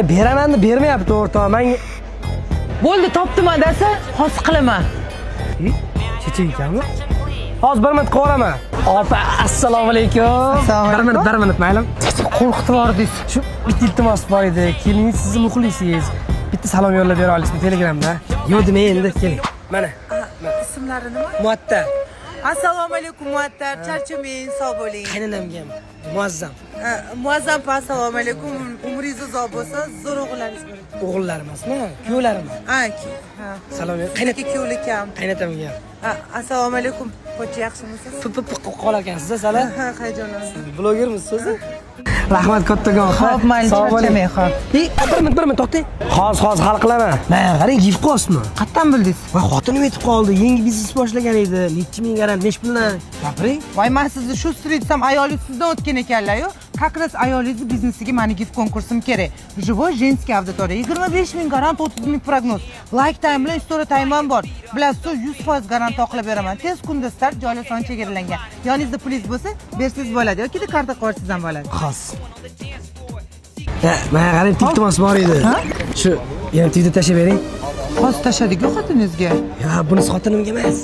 Beraman deb bermayapti, o'rtoq. Menga Bo'ldi, topdim adasi, hozir qilaman. Cheche ekanmi? Hozir bir minut qilib. Opa, assalomu alaykum. Assalomu Bir minut, alaykum. bir minut, maylimi? Qo'rqitib yubordingiz. Shu bitta iltimos bor edi. Keling, sizni muxlisingiz. Bitta salom yo'llab bera olasizmi Telegramda? Yo'q demang endi, keling. Mana, Ismlari nima? Muattar. Assalomu alaykum, Muattar. Charchamang, sog' bo'ling. Qaynonamga ham. Muazzam. Muazzam opa, assalomu alaykum. Umringiz uzoq bo'lsin. Zo'r o'g'illaringiz bor ekan. O'g'illar emasmi? Kuyovlarim. Ha, ha. Salom. Qaynaka kuyovlikam. Qaynotamga ham. Ha, assalomu alaykum. Pochcha, yaxshimisiz? P p p qilib qolar ekansiz, sala. Ha, hayajonlandim. Blogermisiz o'zi? Rahmat kattakon. Xo'p, mayli, Sog' bo'ling. charchamang, xo'p. Ey, bir minut, bir minut to'xtang. Hozir, hozir hal qilaman. Mana qarang, gif qo'yapsizmi? Qayerdan bildingiz? Voy, xotinim yetib qoldi. Yangi biznes boshlagan edi. Necha ming garant, nech puldan? Gapiring. Voy, men sizni shu stritsam ayolingiz sizdan o'tgan ekanlar-yu. Как раз ayolingizni biznesiga mani gift konkursim kerak. Живой женский аудитория. 25 ming garant, 30 ming prognoz. Like time bilan story time ham bor. Bilasiz, 100% garant oqlab beraman. Tez kunda start, joylar soni chegaralangan. Yoningizda pulingiz bo'lsa, bersangiz bo'ladi yoki karta qo'ysangiz ham bo'ladi. Xos. Ya, mana qarang, iltimos bor edi. Ha? Shu, yana tiyda tashlab bering. Hozir tashladik-ku xotiningizga. Ya, bunisi xotinimga emas.